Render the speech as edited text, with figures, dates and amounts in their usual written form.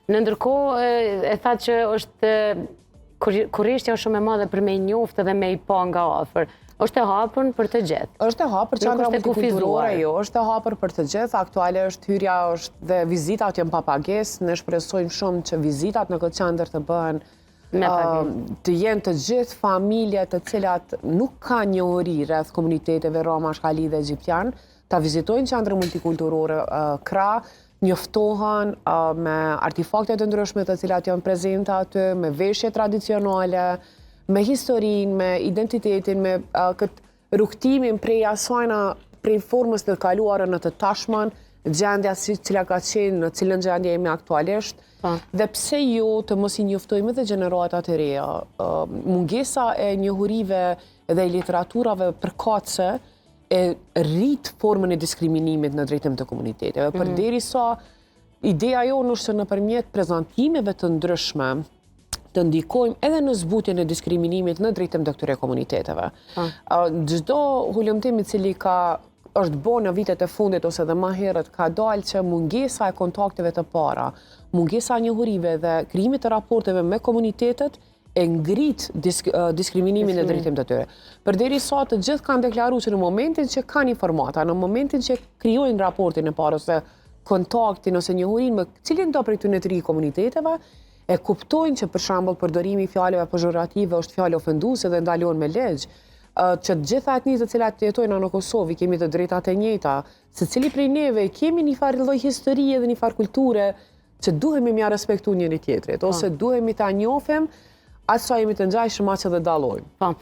Në ndërkohë, e tha që është kureshtja është shumë e madhe për me i njoftë dhe me i pa nga afër. Është e hapur për të gjithë. Është e hapur qendra multikulturore, jo, është e hapur për të gjithë. Aktualisht hyrja është dhe vizitat janë pa pagesë. Ne shpresojmë shumë që vizitat në këtë qendër të bëhen të jenë të gjithë familje të cilat nuk kanë njohuri rreth komuniteteve Roma, Ashkali dhe Egjiptian, ta vizitojnë qendrën multikulturore KRA, njoftohen me artifaktet e ndryshme të cilat janë prezente aty, me veshje tradicionale, me historinë, me identitetin, me këtë rrugëtimin prej asajna, prej formës të kaluarën në të tashmen, gjendja si cila ka qenë, në cilën gjendje jemi aktualisht, dhe pse jo të mos i njoftojmë edhe gjeneratat e reja. Mungesa e njohurive dhe e literaturave përkatëse e rrit formën e diskriminimit në drejtim të komuniteteve. Përderisa ideja jonë është që nëpërmjet prezantimeve të ndryshme të ndikojmë edhe në zbutjen e diskriminimit në drejtim të këtyre komuniteteve. Çdo hulumtim i cili ka është bo në vitet e fundit ose edhe më herët ka dalë që mungesa e kontakteve të para, mungesa e njohurive dhe krijimit të raporteve me komunitetet e ngrit diskriminimin në drejtim të tyre. Përderisa të gjithë kanë deklaru që në momentin që kanë informata, në momentin që krijojnë raportin e parë ose kontaktin ose njohurinë me cilin do prej këtyre tri komuniteteve, e kuptojnë që për shembull përdorimi i fjalëve pejorative është fjalë ofenduese dhe ndalon me ligj, që të gjitha etnitë të cilat jetojnë në Kosovë i kemi të drejtat e njëjta, secili prej neve kemi një farë lloj historie dhe një farë kulture që duhemi m'ja respektu njëri tjetrit, ose duhemi ta njohim aq sa jemi të ngjashëm aq edhe dallojmë. Po.